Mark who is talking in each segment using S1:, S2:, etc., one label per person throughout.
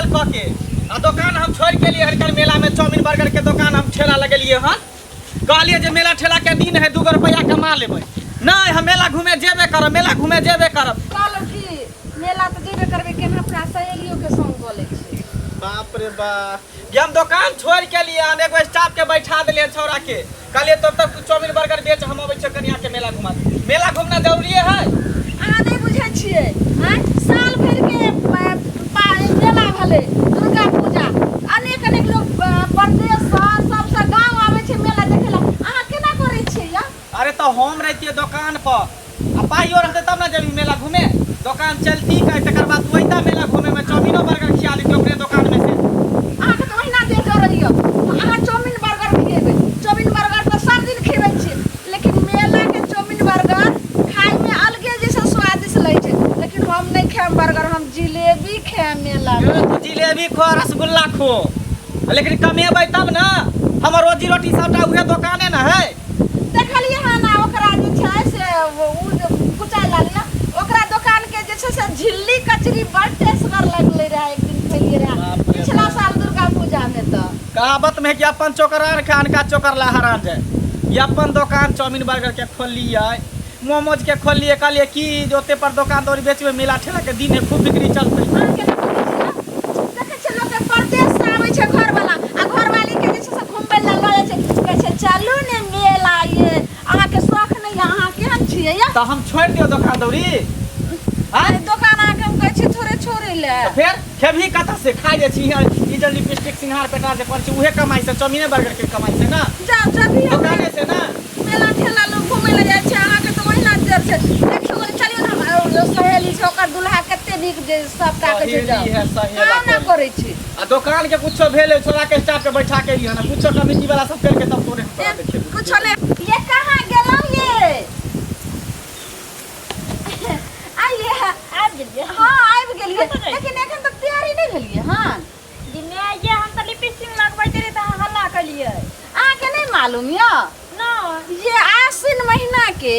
S1: साल कऽ के आ दोकान हम छोड़ि के लिए हनकर मेला में चाउमीन बर्गर के दोकान हम ठेला लगेलिए हन। कहलिए जे मेला ठेला के दिन है, 2 रुपया कमा लेबै। नहीं, हम मेला घूमे जेबे करब, मेला घूमे जेबे करब।
S2: कहलहुँ कि मेला तऽ जेबे करबै, केना अपना सहेलियो के संग कऽ लै छी।
S1: बाप रे बाप, ये हम दोकान छोड़ के लिए हन, एगो स्टाफ के बैठा देलियै छौड़ा के, कहलियै तब तक तू चाउमीन बर्गर बेच, हम अबै छियै कनिया के मेला घुमा दे। मेला घूमना जरूरी है।
S2: अहाँ नहि बुझै छियै, आँय साल भरि के मेला भेलै दुर्गा पूजा, अनेक अनेक लोग परदेशसँ सबसँ गाँव आबै छै मेला देखै लए, अहाँ केना करै छियै यौ?
S1: अरे तऽ हम रहितियै दोकान पर आ पाइयो रहतै तब ने जेबही मेला घूमे। दोकान चलती कै तकर बाद तू अइता मेला घूमे में, चाउमीनो बर्गर खिया देती अपने दोकान में से।
S2: अहाँके तऽ ओहिना देह जरैया, अहाँ चाउमीन बर्गर खिएबै। चाउमीन बर्गर तऽ सब दिन खिबै छी, लेकिन मेलाके चाउमीन बर्गर खाइमे अलगे जे छै स्वादिष्ट लगै छै। लेकिन हम नहि खायब बर्गर, हम जिलेबी खायब मेलामे।
S1: तू जिलेबी खो, रसगुल्ला खो, लेकिन कमेबै तब ने। हमर रोजी रोटी सबटा उहे दोकाने ने है।
S2: देखलियै हन आ ओकरा जे छै से ओ जे कुचाय लागलै, ओकरा दोकान के जे छै से झिल्ली कचरी बड़ टेस्टगर लगलै रहए, एक दिन खेलियै रहए
S1: बाप रे
S2: पिछला
S1: बाप।
S2: साल दुर्गा पूजा में। तऽ
S1: कहावत में है कि अपन चोकरान खान का चोकर ला हरान जाए। ये अपन दोकान चाउमीन बर्गर के खोललियै, मोमोज के खोललियै, कहलियै कि जे ओते पर दोकान दौरी बेचबै, मेला ठेला के दिन है, खूब बिक्री चलतै।
S2: अहाँ केना करै छियै? देखै छियै लोक के परदेश से आबै छै घरवाला आ घरवाली के जे छै से घुमबै लए लऽ जाइ छै, कहै छै चलू ने मेला। ये अहाँके शौख नहि यऽ, अहाँ केहन छियै यऽ?
S1: तऽ हम छोड़ि दियौ दोकान दौरी?
S2: अरे दोकान अहाँके हम कहै छी थोड़े छोड़ै लए।
S1: तऽ फेर खेबही कतऽ से? खाइ जे छी ई जे लिपस्टिक सिंगार पेटा जे करै छी उहे कमाइ से, चाउमीने बर्गर के कमाइ से ना,
S2: जाउ जब
S1: दोकाने से ना।
S2: मेला ठेला लोग घूमे लए जाइ छै, अहाँके तऽ ओहिना देर छै। देखियौ कनि, चलियौ ने, हम सहेली छै, ओकर दुल्हा कते नीक जे सबटा कहै छै।
S1: सहेली है, सहेला
S2: काम ना करै छी।
S1: आ दोकान के कुछो भेल, छोरा के स्टाफ के बैठा के लिहन, कुछो कमिटी वाला सब करके तब तोरे हम तोरा देखेबो।
S2: कुछो नहि। ये कहाँ गेलहुँ ये? आइए।
S3: आबि गेलियै?
S2: हाँ, आबि गेलियै।
S3: कतऽ जाइ?
S2: लेकिन एखन तक तैयारी नहि भेलियै हन।
S3: जी माय, ये हम तऽ लिपस्टिक लगबैत रहियै तऽ अहाँ हल्ला केलियै।
S2: अहाँके नहि मालूम यऽ?
S3: नहि।
S2: ये आश्विन महीना के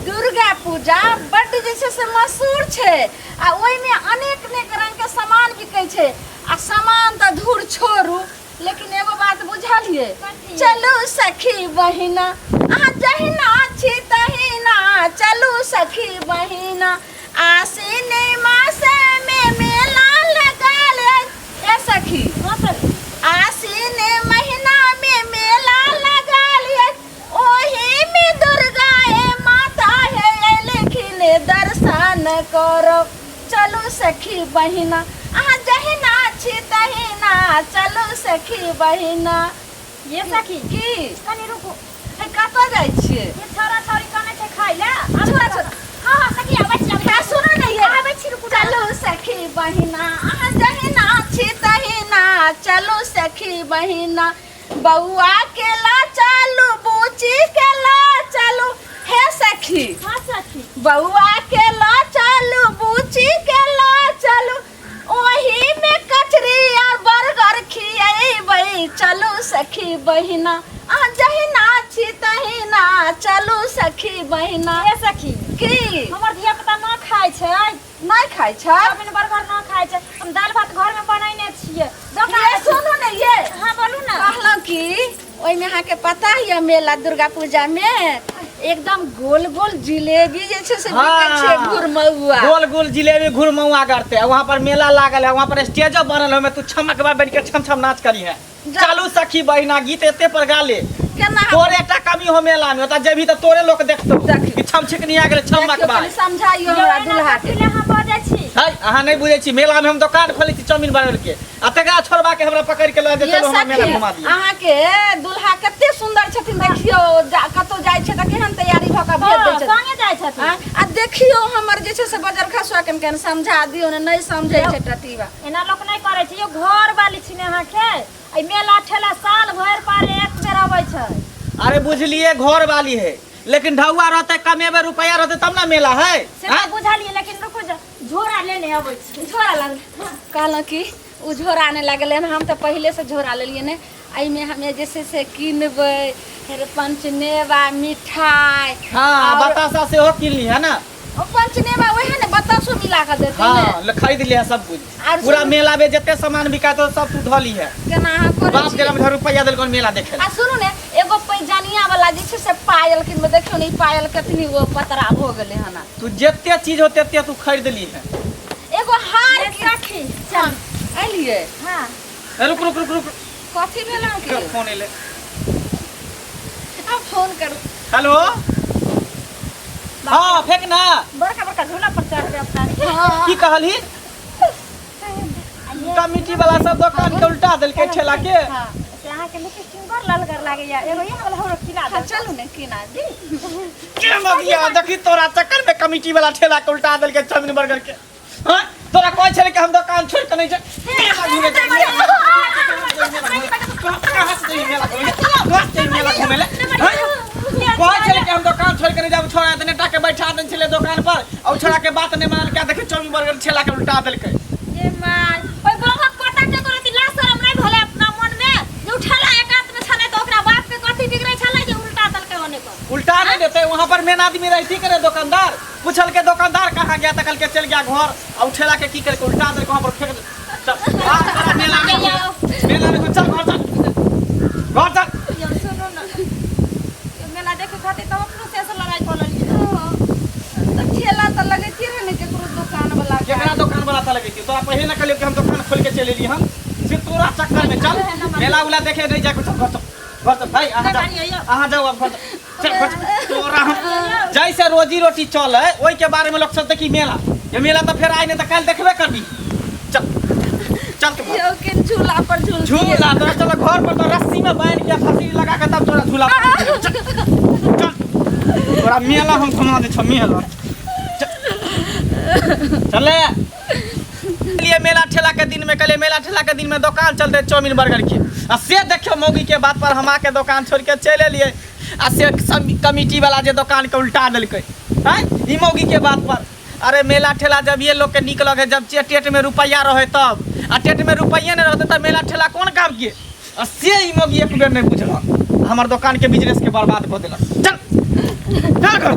S2: दुर्गा पूजा बड्ड जे छै से मशहूर छै आ ओहिमे अनेक अनेक रंगके सामान बिकै छै। आ सामान तऽ धूर छोड़ू, लेकिन एगो बात बुझलियै?
S3: कथी?
S2: चलू सखी बहिना, अहाँ जहिना छी तहिना, चलू सखी बहिना, आश्विन मास में मेला लगल अछि। ए सखी।
S3: हाँ सखी।
S2: आश्विन महीना में मेला लगल अछि, ओही में दुर्गा ए माता हे एलखिन, दर्शन करब चलू सखी बहिना, अहाँ जहिना छी तहिना, चलू सखी बहिना।
S3: ये सखी।
S2: की?
S3: कनि रुकू।
S2: हे, कतऽ जाइ छियै?
S3: ये छौड़ा छौड़ी कनै छै खाइ लए।
S2: छोड़ा छोड़ा।
S3: हाँ हाँ सखी, आबै छी, आबै
S2: हे
S3: छी।
S2: सुनू ने ये।
S3: आबै छी, रुकू।
S2: चलू सखी बहिना, अहाँ जहिना छी तहिना, चलू सखी बहिना, बौआ के ला चलू, बुची के ला चलू। हे सखी।
S3: हाँ सखी।
S2: बौआ के ला चलू, बुची के ला चलू, ओही में कचरी और बर्गर खिएबै, चलू सखी बहिना, अहाँ जहिना छी तहिना, चलू सखी बहिना।
S3: हे सखी।
S2: की?
S3: हमर धिया पुता न खाइ छै।
S2: नहि खाइ छै?
S3: चाउमीन बर्गर न खाइ छै। हम दालि भात घर में बनैने छियै दोकान।
S2: ये सुनू ने ये।
S3: हाँ, बोलू ने।
S2: कहलहुँ कि ओहिमे अहाँके पता यऽ, मेला दुर्गा पूजा में एकदम गोल गोल जिलेबी जे छै से बिकै छै।
S1: हाँ।
S2: घुरमौआ।
S1: गोल गोल जिलेबी घुरमौआ करते है। वहाँ पर मेला लागल है, वहाँ पर स्टेजो बनल है, ओहिमे तू छमकबा बन के छम छम नाच करी है। चलू सखी बहिना गीत एते पर गा ले।
S2: केना?
S1: तोरे एकटा कमी हो मेला में, ओतऽ जेबही तऽ तोरे लोक देखतौ
S2: देखी।
S1: कि छम छिकनी आ गेलै
S2: देखियौ
S1: छमकबा।
S2: कनि समझाइयो हमरा दुल्हा के।
S3: कथी लए अहाँ बजै छी?
S1: है, अहाँ नहि बुझै छी, मेला में हम दोकान खोलै छी चाउमीन बर्गर के, आ तकरा छोड़बा के हमरा पकड़ के लऽ
S2: ये
S1: जेतै, हमरा मेला
S2: सखी,
S1: घुमा दिअ।
S2: अहाँके दुल्हा कते सुंदर छथिन, देखियौ कतौ जाइ छै तऽ केहन तैयारी भऽ कऽ भेज दै
S3: हाँ,
S2: छथिन।
S3: संगे जाइ छथिन।
S2: आ देखियौ हमर जे छै से बजर खसुआ के केहन समझा दियौ ने, नहि समझै छै टटीबा।
S3: एना लोक नहि करै छै यौ, घर वाली छी ने अहाँके। एहि मेला ठेला साल भरि पर एक बेर अबै छै।
S1: अरे बुझलिए घर वाली है, लेकिन ढौआ रहते, कमेबे रुपया रहते तब ना मेला है।
S3: से तऽ बुझलिए, लेकिन रुकू, झोरा लेने अबै छी।
S2: झोरा लागल, कहलहुँ कि ओ झोरा आने लागलै हन, हम तऽ पहिलेसँ झोरा लेलियै ने। एहिमे हमे जे छै से किनबै फेर पंचमेवा मिठाइ।
S1: हाँ,
S2: और
S1: बताशा सेहो किनली है ना?
S2: ओ पंचनेवा वएह ने बतासो मिला कऽ देतै ने।
S1: हाँ ले खरीद लिहे सब कुछ।
S2: आर
S1: पूरा
S2: सुनू-
S1: मेला में जते सामान बिकायत सब तू धऽ लिहे।
S2: केना अहाँ करै
S1: बाप
S2: छी?
S1: गेला में रुपया देलकन मेला देखे
S2: आ सुनू ने एगो पैजानिया वाला जे छै से पायल किनबै। देखियौ ने ई पायल कतनी गो पतरा भऽ गेलै हन।
S1: तू जते चीज हो तते तू खरीद लिहे।
S2: एगो हार
S3: ये सखी चल।
S2: एलियै।
S3: हाँ।
S1: ए, रुक रुक रुक रुक।
S2: कथी भेल अहाँके?
S1: फोन एलै।
S2: आब फोन करू।
S1: हेलो, हाँ फेंक ना।
S3: बड़का बड़का झूला पर चढ़ अपना।
S2: हाँ।
S1: की कहलही? कमिटी वाला सब दुकान के उल्टा देलकै ठेला के।
S3: हाँ, से अहाँके लिपस्टिक बड़ ललगर लागैया, एगो इएह वाला हमरो किना
S2: हाँ,
S3: दे।
S2: चलू ने किना दी।
S1: के मगिया देखी तोरा चक्कर में कमिटी वाला ठेला के उल्टा देलकै चाउमीन बर्गर के। हाँ तोरा कहै छलै कि हम दुकान छोड़ि के नहि जाय। मेला घूमे जाय, कहाँ से जइयै मेला घूमे? कहाँ से जइयै मेला घूमे ले? हाँ? कहै छलै कि हम दुकान छोड़ि के नहि जायब। छोड़ा एतने टा के बैठा देने छलै दुकान पर आ उ छोड़ा के बात नहि मानलकै। देखी चाउमीन बर्गर ठेला के उल्टा देलकै।
S3: ए my, ओहि बौआ पोता के तोरा लाज शरम नहि भेलै अपना मन में जे उ ठेला एक हाथ में छलै तऽ ओकरा बाप के कथी बिगड़ै छलै जे उल्टा देलकै ओने पर?
S1: उल्टा नहीं देते, वहाँ पर मेन आदमी रहती करे दुकानदार। पूछल के दुकानदार कहाँ गया? तकल के चल गया घर। आ उ ठेला के की करके उल्टा देलकै वहाँ पर फेंक दे। चल आ, तोरा मेला में मेला में चल, घर चल, घर चल।
S3: यौ सुनू ने, यौ मेला देखे खातिर तऽ अपनो से लड़ाई कऽ लेलियै।
S2: तऽ ठेला तऽ लगैते रहै ने केकरो दुकान वाला के।
S1: केकरा दुकान वाला था लगैती? तोरा पहिले ना कहलियौ कि हम दुकान खोल के चलि एलियै हम सिर्फ तोरा चक्कर में। चल, मेला उला देखे नहीं जाके। चल घर चल, घर चल। भाई अहाँ जाओ, अहाँ जाओ अब घर चल, चल घर चल। तोरा हम जैसे रोजी रोटी चल है ओहि के बारे में लोग सोचते कि मेला, ये मेला तो फेर आइ नहीं तऽ काल्हि देखबे करबी। चल चल तू घर।
S2: यौ केन झूला पर झूल।
S1: झूला तोरा चल घर पर तो रस्सी में बांध के फांसी लगा के तब तोरा झूला पर। चल चल, तोरा मेला हम घुमा दै छौ मेला। चले लिए मेला ठेला के दिन में। कहलिए मेला ठेला के दिन में दुकान चलते चाउमीन बर्गर के, आ से देखियो मौगी के बात पर हम आके दुकान छोड़ के चलि एलियै आ से कमिटी वाला जे दुकान के उल्टा देलकै हैं ई मौगी के बात पर। अरे मेला ठेला जब ये लोग के निक लगे जब टेट में रुपया रहे तब, आ टेट में रुपये नहीं रहते तब मेला ठेला कौन काम के? आ से ई मौगी एक बेर नहीं बुझलक, हमर दुकान के बिजनेस के बर्बाद कऽ देलक। चल चल घर।